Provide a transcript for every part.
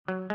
Personnalité.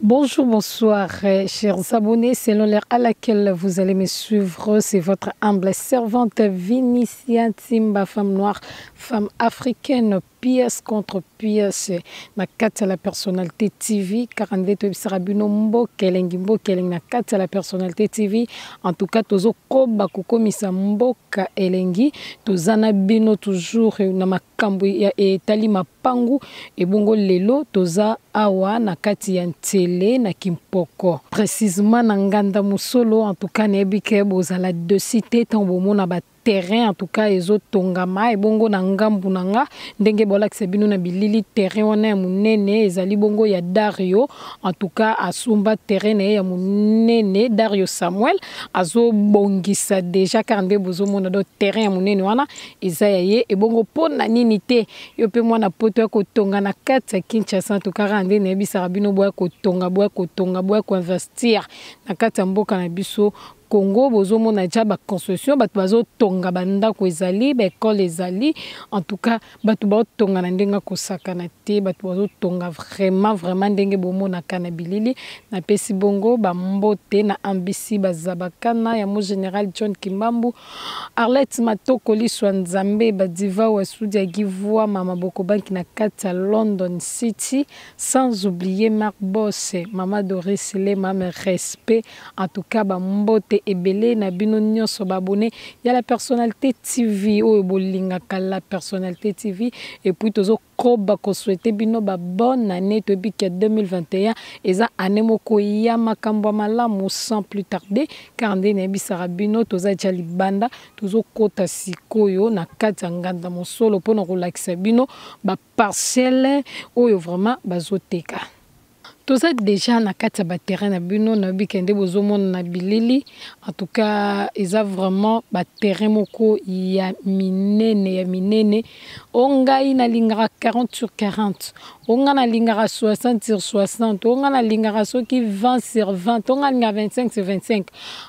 Bonjour, bonsoir, euh, chers abonnés. Selon l'heure à laquelle vous allez me suivre, c'est votre humble servante Vinicia Timba, femme noire, femme africaine, pièce contre pièce na kati ya la personnalité TV. Kaka nde toyebisaka bino mboka elengi, mboka elengi na kati ya la personnalité TV. En tout cas, tozokoba kokomisa mboka elengi. Toza na bino toujours na makambo ya etali mapangu. Ebongo lelo toza awa na kati ya Nsele na Kimpoko, précisément na Nganda Mosolo. En tout cas, nayebi ke bozala de cité ntango bomona ba terrain, en tout cas ezotongama. Ebongo na ngambu na nga, ndenge bolakisa bino na bilili, terrain wana ya monene ezali bongo ya Dario. En tout cas, asumba terrain na ye ya monene. Dario Samuel azobongisa déjà, kaka nde bozomona. Do terrain ya monene wana eza ya ye. Ebongo mpo na nini te yo mpe mwana poto ya kotonga na kati ya Kinshasa? En tout cas, kaka nde nayebisaka bino, boya kotonga, boya kotonga, boya koinvestir na kati ya mboka na biso Congo. Bozomona dia baconstruction, bato bazotonga bandako, ezali baekole, ezali, en tout cas bato baotonga na ndenge kosakana te. Bato bazotonga vraiment vraiment, ndenge bomonaka na bilili. Napesi bongo bambote na ambisi bazabakana ya mo général John Kimbambu, Arlette Matoko, liswa Nzambe, badiva wasudi ya Givwa, mama Bokobanki na kati ya London City, sans oublier Marc Boss, mama Doris Lema, respect. En tout cas, bambote ebele na bino nyonso baabonnés ya la personnalité TV oyo bolingaka la personnalité TV. Et puis tozokoba kosouhaiter bino babonne année. Toyebi ke 2021 eza année moko ya makambo ya malamu. Sans plus tarder, car nde nayebisaka bino, toza tia libanda, tozokɔta sikoyo na kati ya Nganda Mosolo mpona kolakisa bino baparcelle oyo vraiment bazoteka. Toza déjà na kati ya baterrain na bino. Nayebi ke nde bozomona na bilili, en tout cas eza vraiment baterrain moko ya minene, ya minene. O ngai nalingaka 40 sur 40, o ngai nalingaka 60 sur 60, o ngai nalingaka soki 20 sur 20, o ngai nalingaka 25 sur 25.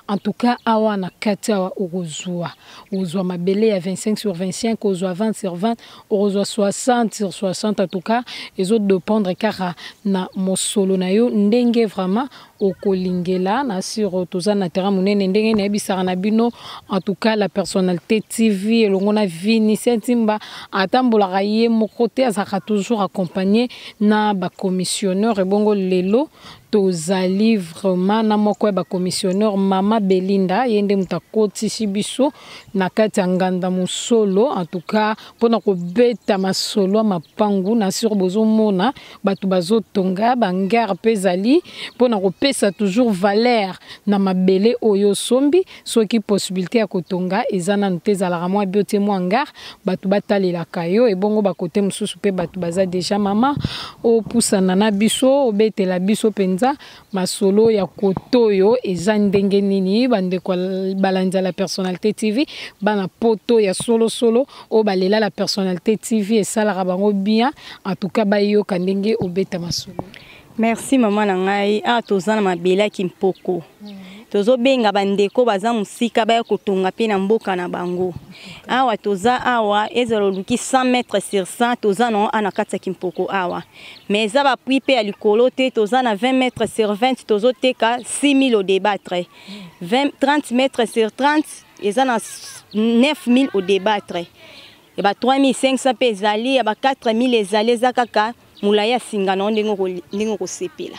En tout cas, awa na kati awa okozwa, ozwa mabele ya 25 sur 25, ozwa 20 sur 20, okozwa 60 sur 60. En tout cas, ezodépendre kaka na mosolo na yo, ndenge vraiment okolingela. Na sur toza na terrain monene, ndenge nayebisaka na bino. En tout cas, la personnalité TV elongo na Vinicien Ntimba atambolaka ye moko te, azalaka toujours accompagné na bacommissionnaire. Ebongo lelo tozali vraiment na moko ya bacommissionnaire, mama Belinda. Ye nde moto akotisi biso na kati ya Nganda Mosolo, en tout cas mpona kobeta masolo ya mapangu. Na sur bozomona bato bazotonga, bangare mpe ezali mpona kopesa toujours valeur na mabele oyo osombi. Soki possibilité ya kotonga eza nanu te, ezalaka mwa bio te, mwa ngare, bato batalelaka yo. Ebongo bakote mosusu mpe bato baza déjà. Mama, opusana na biso, obetela biso mpenza masolo ya koto oyo eza ndenge nini. Bandeko balandi ya la personnalité TV, bana poto ya solosolo oyo balela la personnalité TV, esalaka bango bien. En tout cas, bayoka ndenge obeta masolo. Merci, mama na ngai. Awa toza na mabele ya Kimpoko. Tozobenga bandeko baza mosika baya kotonga mpe na mboka na bango. Awa toza awa, ezala oluki 100 mètres sur 100, toza nango awa na kati ya Kimpoko awa, mais eza baprix mpe ya likolo te. Toza na 20 mètres sur 20, tozoteka 6000 au débattre. 20, 30 mètres sur 30 eza na 9000 au débattre, ya ba 3500 mpe ezali, ya ba 4000 ezali. Eza kaka molai ya singa na yo, ndenge okosepela.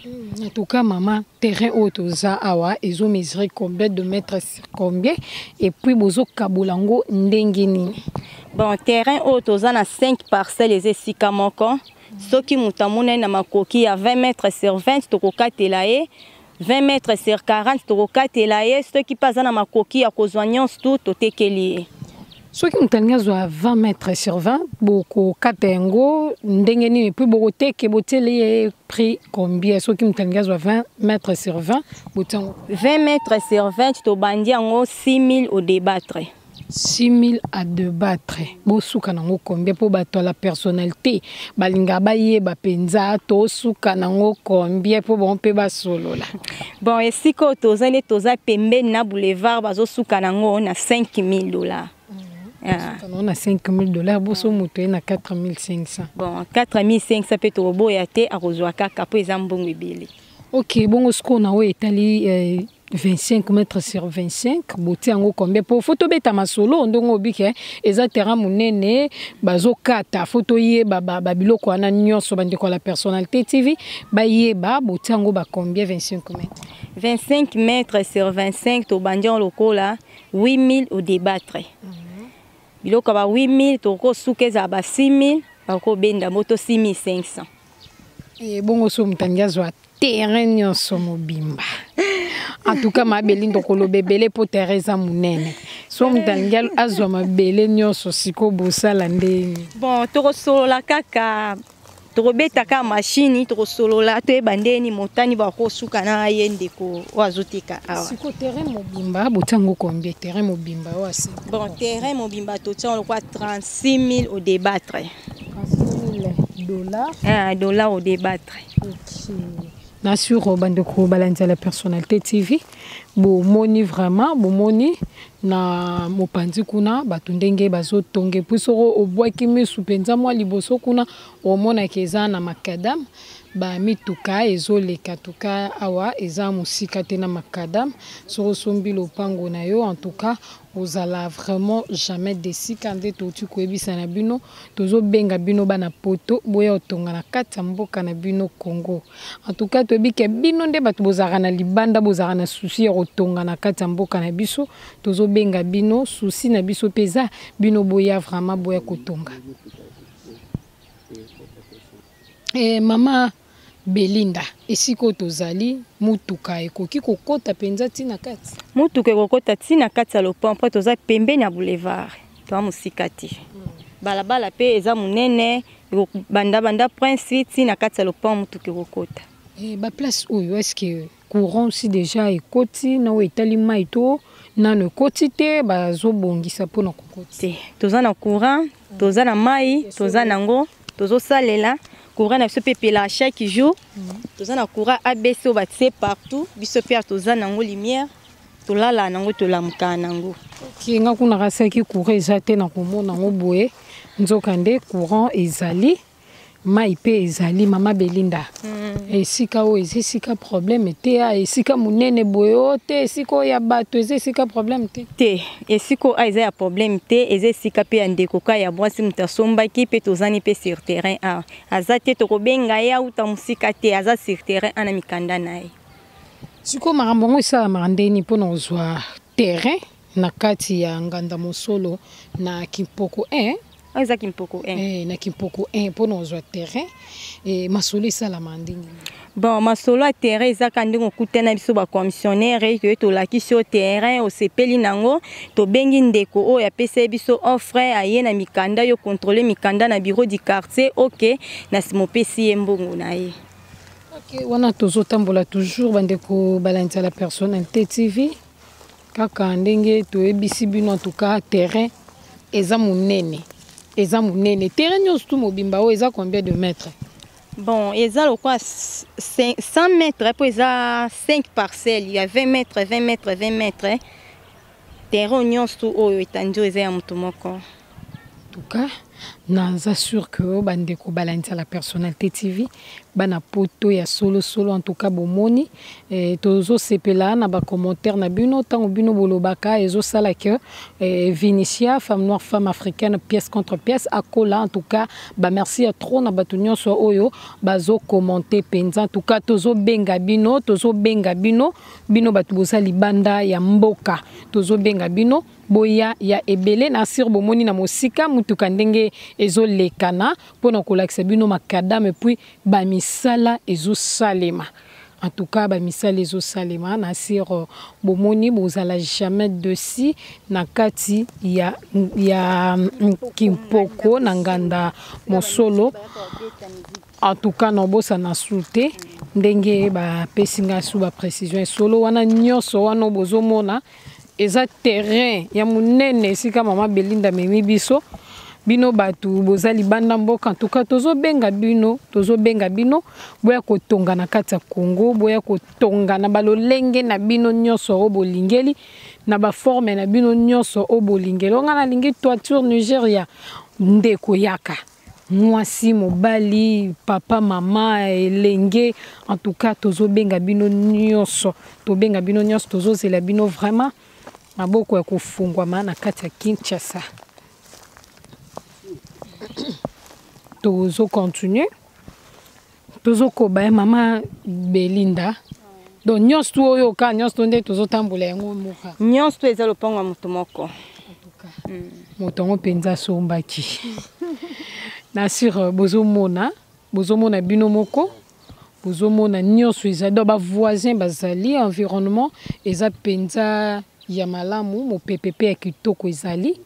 En tout cas, mama, terrain oyo toza awa ezomesurer combien de mètres sur combien? Et puis bozokabola yango ndenge nini? Bon, terrain oyo toza na 5 parcelles, eza esika moko. Soki moto amonani na makoki ya 20 mètres sur 20, tokokatela ye. 20 mètres sur 40, tokokatela ye. Soki mpe aza na makoki ya kozwa nyonso tu, totekeli ye. Soki moto alingi azwa 20 mètres sur 20, bokokata yango ndenge nini? Et puis bokoteke, botieli ye prix combien? Soki moto alingi azwa 20 mètres sur 20, botia yango? 20 mètres sur 20, tobandi yango 6000 au débattre. 6000 à débattre. Bosuka nango combien mpo bato ya la personnalité balingaka bayeba mpenza tosuka nango combien mpo bango mpe basolola? Bon, esika oyo toza nde toza pembeni na boulevard, bazosuka nango na 5000 $. Ah. Suka nango na 5000 $. Boso moto ye na 4500? Bon, 4500 mpe tokoboya te, akozwa kaka mpo eza mbongo ebele. Ok, bongo sikoyo na oyo etali 25 mètres sur 25, botia yango combien? Po faut tobeta masolo ndongo obike eza terrain monene bazokata, faut toyeba babiloko wana nyonso. Bandeko ya la personnalité TV bayeba, botia yango ba combien, 25 mètres? 25 mètres sur 25, tobandi yango lokola 8000 au débattre. Biloko ya ba 8000, tokosuka ezala ba 6000, bakobenda moto 6500. E bongo so moto alingi azwa terrain nyonso mobimba? En tout cas, mabele ndokoloba ebele mpo terrain eza monene. So moto alingi azwa mabele nyonso, sikoyo bosala ndeni? Bon, tokosolola kaka, tokobeta kaka mashini, tokosolola, toyeba ndeni motani bakosuka na ye ndeko oyo azoteka awa. Sikoyo terrain mobimba botia yango combien, terrain mobimba oyo ase? Bon, terrain mobimba totia yango lokola 36 000 au débattre. 36 000 $? Ah, dollar au débattre. Ok, na sur bandeko balandi ya la personnalité TV, bomoni vraiment, bomoni na mopanzi kuna bato ndenge bazotonga. Et puis soko obwaki misu mpenza mwa liboso kuna, omonaki eza na macadam, bamituka ezoleka tuka awa, eza mosika te na macadam. Soki osombi lopango na yo, en tout cas ozala vraiment jamais desika. Nde touti koyebisa na bino, tozobenga bino bana Poto, boya otonga na kati ya mboka na bino Congo. En tout cas toyebi ke bino nde bato bozalaka na libanda, bozalaka na souci ya kotonga na kati ya mboka na biso. Tozobenga bino, souci na biso mpe eza bino, boya vraiment, boya kotonga. Mama Belinda, esika oyo tozali, mutuka ekoki kokɔta mpenza ntina kati? Mutuka ekokɔta ntina kati ya lopango mpo toza pembeni ya boulevard, toza mosika te. Balabala mpe eza monene, bandabanda prince ntina kati ya lopango, mutuka ekokɔta. Baplace oyo, est-ce courant si déjà ekoti na oyo etali mai to nano ekoti te, bazobongisa mpona kokoti? Te, toza na courant, toza na mai, toza nango, tozosalela courant na biso mpe epelaka chaque jour. Toza na courant ABC oyo batie partout. Biso mpe toza nango, lumière tolalaka nango, tolamukaka nango. Ok, nga kuna kasaki courant eza te, na komona yango boye, nzoka nde courant ezali, mai mpe ezali. Mama Belinda, esika oyo eza esika problème te? A esika monene boye o te, esika oyo ya bato eza esika problème te? Te, esika oyo eza ya problème te. Eza esika mpe ya ndeko ka ya mwasi, moto asombaki mpe tozani mpe sur terrain awa. Aza te, tokobenga ye, auta mosika te, aza sur terrain ana mikanda na ye. Sikoyo makambo yango esalamaka ndeni mpona kozwa terrain na kati ya Nganda Mosolo na Kimpoko 1? Oyo eza Kimpoko 1. Na Kimpoko 1, mpona kozwa terrain, masolo esalamaka ndenge? Bon, masolo ya terrain eza kaka ndenge okutana biso bacommissionnaire, toye, tolakisi yo terrain, osepeli nango, tobengi ndeko oyo apesa ye biso offre, aye na mikanda, yo contrôle mikanda na bureau du quartier. Ok, na nsima opesi ye mbongo na ye. Ok, wana tozotambola toujours, bandeko balandi ya la personnalité TV, kaka ndenge toyebisi bino. En tout cas terrain eza monene, eza monene. Terrain nyonso tu mobimba oyo eza combien de mètres? Bon, eza lokola 100 mètres mpo eza 5 parcelles ya 20 mètres, 20 mètres, 20 mètres. Terrain nyonso oyo etandi oyo eza ya moto moko. En tout cas naza sûr que bandeko balandi la personnalité TV, bana Poto ya solosolo, en tout cas bomoni, tozosepela na bacommentaire na bino. Ntango bino bolobaka, ezosala ke Vinicia, femme noire, femme africaine, pièce contre pièce akola. En tout cas bamerci ya trop na bato nyonso oyo bazokommente mpenza. En tout cas tozobenga bino, tozobenga bino, bino bato boza libanda ya mboka, tozobenga bino, boya ya ebele. Na sir bomoni na mosika mutuka ndenge ezolekana mpona kolakisa bino macadam, et puis bamisala ezosalema. En tout cas bamisala ezosalema na sir bomoni, bozala jamais déçus na kati ya Kimpoko na Nganda Mosolo. En tout cas nobosana su te ndenge bapesi ngai su baprécision esolo wana nyonso wana bozomona. Eza terrain ya monene esika mama Belinda amemi biso. Bino bato boza libanda mboka, en tout cas tozobenga bino, tozobenga bino boya kotonga na kati ya Congo, boya kotonga na balolenge na bino nyonso oyo bolingeli, na baforme na bino nyonso oyo bolingeli. Oyo nga nalingi toiture Nigeria, ndeko yaka. Mwasi, mobali, papa, mama, elenge, en tout cas tozobenga bino nyonso, tobenga bino nyonso, tozozela bino vraiment maboko ya kofungwama na kati ya Kinshasa. Tozo continuer, tozokoba ya mama Belinda. Donc nyonso tu oyo ka nyonso tu nde tozotambola yango moka. Nyonso tu eza lopango ya moto moko. Moto yango mpenza asombaki. Na sur bozomona, bozomona bino moko, bozomona nyonso eza. Donc ba voisin bazali, environnement eza mpenza ya malamu, mopepe pe ya kitoko ezali.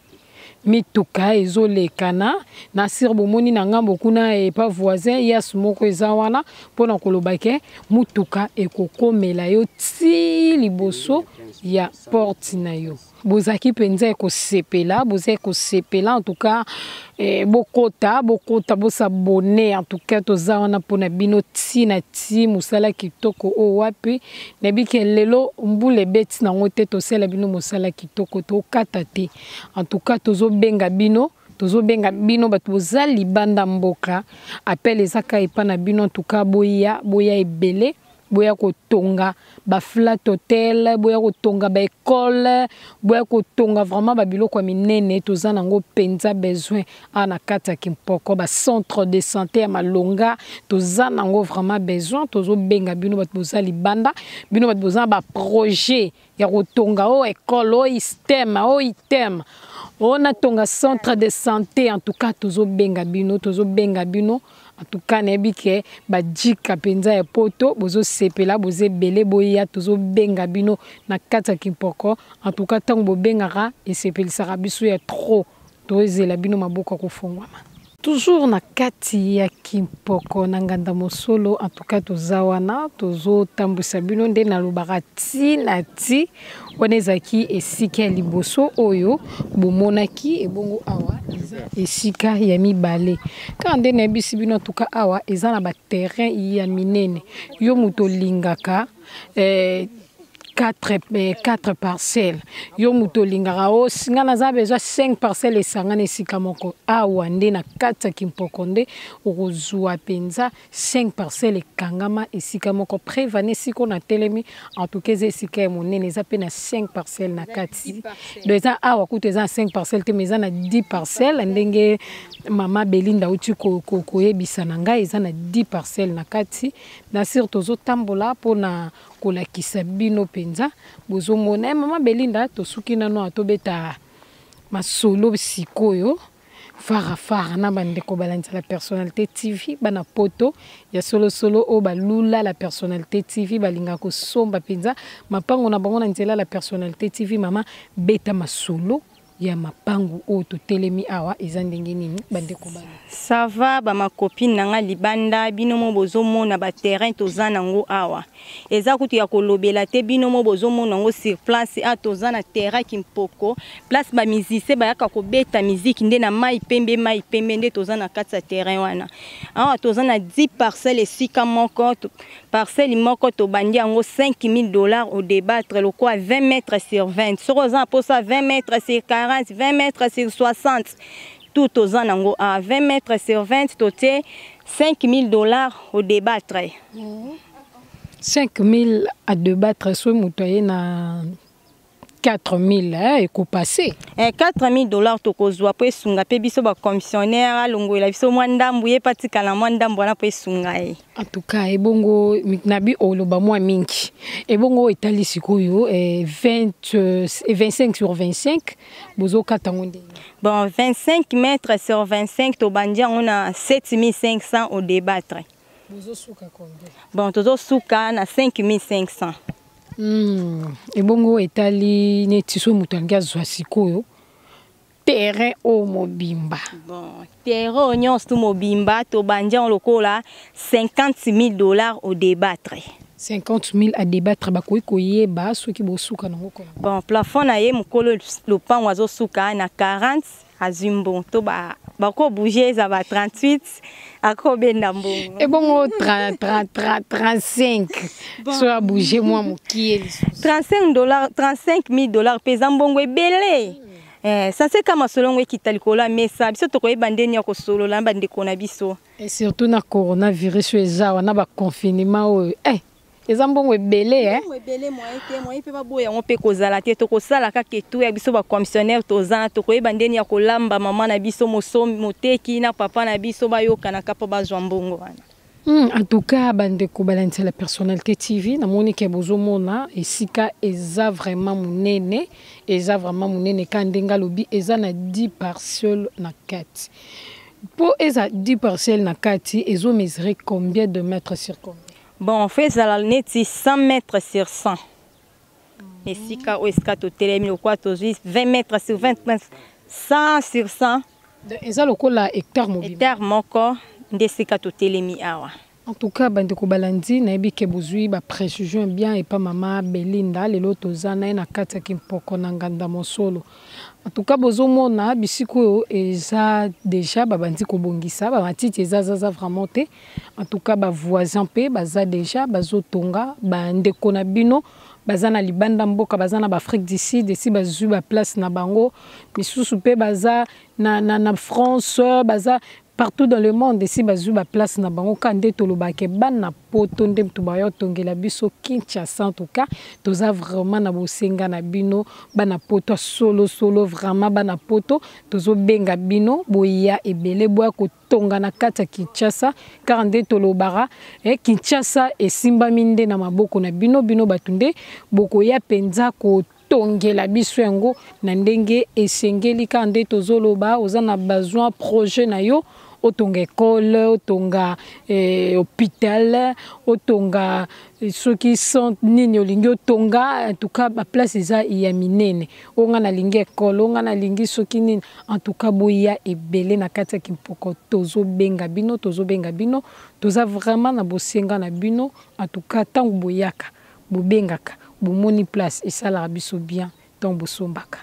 Mituka ezolekana na sir bomoni na ngambo kuna epa voisin yas moko eza wana mpona koloba ke mutuka ekokomela yo ti liboso ya porte na yo. Bozalaki mpenza ekosepela, boza ekosepela en tout cas, bokota, bokota, bosabone en tout cas toza wana mpona bino ti na ti mosala kitoko oyo wapi. Nayebi ke lelo mbula ebeti nango te, tosala bino mosala kitoko, tokata te. En tout cas tozobenga bino, tozobenga bino bato boza libanda mboka, appel ezaka epa na bino. En tout cas boya, boya ebele, boya kotonga ba flat hotel, boya kotonga ba école, boya kotonga vraiment ba biloko ya minene, toza nango mpenza besoin awa na kati ya Kimpoko, ba centre de santé ya malonga, toza nango vraiment besoin. Tozobenga bino bato boza libanda, bino bato boza na ba projet ya kotonga o école, o ISTEM, o ITEM, o natonga centre de santé. En tout cas tozobenga bino, tozobenga bino. En tout cas nayebi ke bajika mpenza ya poto bozosepela, boza ebele, boya, tozobenga bino na kati ya Kimpoko. En tout cas ntango bobengaka esepelisaka biso ya trop, tozela bino maboko ya kofungwama. Toujours na kati ya Kimpoko na nganda mosolo. En tout cas toza wana tozotambwisa bino nde nalobaka ti na ti. Wana ezalaki esika ya liboso oyo bomonaki, ebongo awa eza esika ya mibale. Kaka nde nayebisi bino, en tout cas awa eza na ba terrain ya minene. Yo moto olingaka 4 parcelles, yo moto olingaka o nga naza besoin 5 parcelles esangana esika moko, awa nde na kati ya Kimpoko nde okozwa mpenza 5 parcelles ekangama esika moko. Prevane esika na telemi, en tout cas eza esika ya monene, eza pe na 5 parcelles na kati. Donc eza awa kutu eza na 5 parcelles te, mais eza na 10 parcelles. Ndenge mama Belinda auti koyebisa na ngai, eza na 10 parcelles na kati. Na sir tozotambola mpona kolakisa bino mpenza bozomona. Mama Belinda, tosuki nano atobeta masolo sikoyo fara fara na bandeko balandisa la personnalité TV, bana poto ya solo solo oyo balula la personnalité TV, balingaka kosomba mpenza mapango na bango na nzela la personnalité TV. Mama, beta masolo ya mapangu oyo totelemi awa eza ndenge nini bandeko bana? Ça va ba ma copine nanga libanda, bino mo bozomona ba terrain toza nango awa. Eza kutu ya kolobela te, bino mo bozomona yango sur place. A toza na terrain Kimpoko, place ba musicien bayaka kobeta musique nde na mai pembe, mai pembe nde toza na kati ya terrain wana. Awa toza na 10 parcelles esika moko, parcelle moko tobandi yango 5000 $ au débattre, lokwa 20 mètres sur 20. Soki oza na mposa 20 mètres sur 40, 20 mètres sur 60, tout toza nango. A 20 mètres sur 20 totie 5000 $ au débattre. 5000 à débattre, soki moto aye na 4000, ekopase. 4000 $ tokozwa mpo esunga mpe biso bacommissionnaire, alongolela biso mwa ndambu, ye patikala mwa ndambu wana mpo esunga ye. En tout cas ebongo nabi oloba mwa mingi, ebongo oyo etali sikoyo 20, 25 sur 25, bozokata yango ndenge? Bon, 25 mètres sur 25 tobandi yango na 7500 au débattre. Bozosuka combien? Bon, tozosuka na 5500. Ebongo etali neti so moto alingi azwa sikoyo terrain oyo mobimba? Bon, terrain oyo nyonso tu mobimba tobandi yango lokola 50 000 $ au débattre. 50 000 à débattre, bakoki koyeba soki bosuka nango kona. Bon, plafond na ye, mokolo lopango azosuka na 40, azwi mbongo to bakobouge, eza ba 38, akobenda mbongo. Ebongo 30, 30, 35, so abouge mwa mokie lisusu? 35 dollars, 35 000 $ mpe eza mbongo ebele. Sanse ka masolo yango ekita likolo ya mesa, biso tokoyeba ndeni ya kosolola na bandeko na biso. Et surtout na coronavirus oyo eza wana, baconfinement oyo, eza mbongo ebele, eh? Mbongo ebele, moyen te, moyen mpe baboya yango mpe kozala te. Tokosala kaka etu ya biso bacommissionnaire, toza na tokoyeba ndeni ya kolamba mama na biso mosomi moteki na papa na biso, bayokanaka mpo bazwa mbongo wana. En tout cas, bandeko balandisa La Personnalité TV, namoni ke bozomona esika eza vraiment monene, eza vraiment monene. Ka ndenge alobi, eza na 10 parcelle na kati. Mpo eza 10 parcelle na kati, ezomesure combien de mètres sur combien? Bon, faut ezala neti 100 mètres sur 100. Esika oyo, esika totelemi, lokola tozwi 20 mètres sur 20 mètres, 100 sur 100. Donc, eza lokola hectare mobimba. Hectare moko nde esika totelemi awa. En tout cas, bandeko balandi, nayebi ke bozwi baprécision bien epa mama Belinda. Lelo toza na ye na kati ya Kimpoko na Nganda Mosolo. En tout cas, bozomona bisika oyo eza déjà babandi kobongisa, bamatiti eza zaza vraiment te. En tout cas, bavoisin mpe baza déjà bazotonga. Bandeko na bino baza na libanda mboka, baza na baAfrique du Sud, esi bazwi baplace na bango. Misusu mpe baza na France, baza partout dans le monde, esi bazwi baplace na bango. Ka nde tolobaka, bana Poto nde mutu baya otongela biso Kinshasa. En tout cas, toza vraiment na bosenga na bino, bana Poto solo solo, vraiment bana Poto, tozobenga bino, boya ebele, boya kotonga na kati ya Kinshasa. Kaka nde tolobaka, Kinshasa esimbami nde na maboko na bino. Bino bato nde bokoya mpenza kotongela biso yango na ndenge esengeli. Kaka nde tozoloba, oza na besoin, projet na yo, otonga école, otonga hôpital, otonga soki centre nini olingi otonga, en tout cas baplace eza ya minene. Oyo nga nalingi école, oyo nga nalingi soki nini, en tout cas boya ebele na kati ya Kimpoko. Tozobenga bino, tozobenga bino, toza vraiment na bosenga na bino. En tout cas, ntango boyaka, bobengaka, bomoni place, esalaka biso bien ntango bosombaka.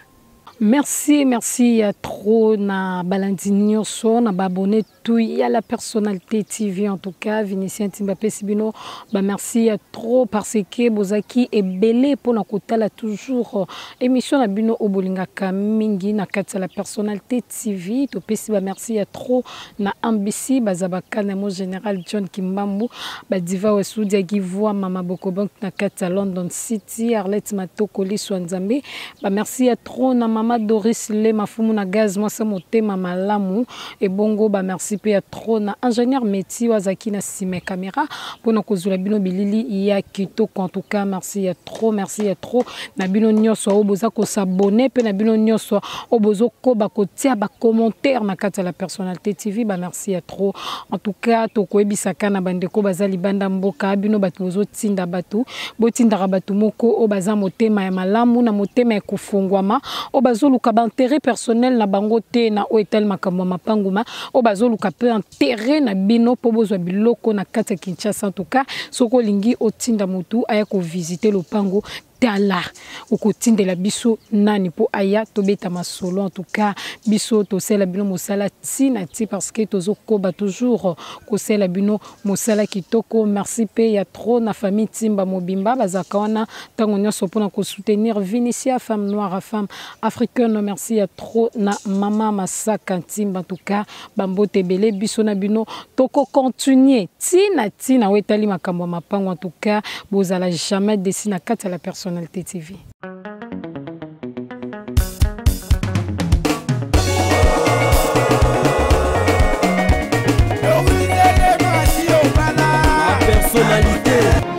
Merci, merci ya trop na balandi nyonso, na baabonné tout ya La Personnalité TV. En tout cas, Vinicien Ntimba apesi bino bamerci ya trop, parce que bozalaki ebele mpona kotala toujours émission na bino oyo bolingaka mingi na kati ya La Personnalité TV. Topesi bamerci ya trop na Ambisi baza bakana mo général John Kimbambu, badiva Wesudi Agivoi, mama Bokobank na kati ya London City, Arlette Matoko Liswa Nzambe. Bamerci ya trop na mama Doris Le Mafumu na gaz, mwasi motema malamu. Ebongo bamerci mpe ya trop na ingénieur Meti oyo azalaki na nsima ya caméra mpona kozwela bino bilili ya kitoko. En tout cas, merci ya trop, merci ya trop na bino nyonso oyo boza kos'abonner, mpe na bino nyonso oyo bozokoba kotia bacommentaire na kati ya La Personnalité TV. Bamerci ya trop. En tout cas, tokoyebisaka na bandeko baza libanda mboka, bino bato bozotinda bato, botindaka bato moko oyo baza motema ya malamu, na motema ya kofungwama, oyo bazoluka baintérêt personnel na bango te na oyo etali makambo ya mapanguma, oyo bazoluka mpe intérêt na bino mpo bozwa biloko na kati ya Kinshasa. En tout cas, soki olingi otinda motu aya kovisite lopango, tala okotindela biso nani mpo aya tobeta masolo. En tout cas, biso tosala bino mosala ntina ti, parce que tozokoba toujours kosala bino mosala kitoko. Merci mpe ya trop na famille Ntimba mobimba, bazalaka wana ntango nyonso mpona kosoutenir Vinicia, femme noire, femme africaine. Merci ya trop na mama Masaka Ntimba. En tout cas, bambote ebele. Biso na bino tokocontinue ntina ntina oyo etali makambo ya mapango. En tout cas, bozala jamais déçus na kati ya La Personnalité TV. Personnalité.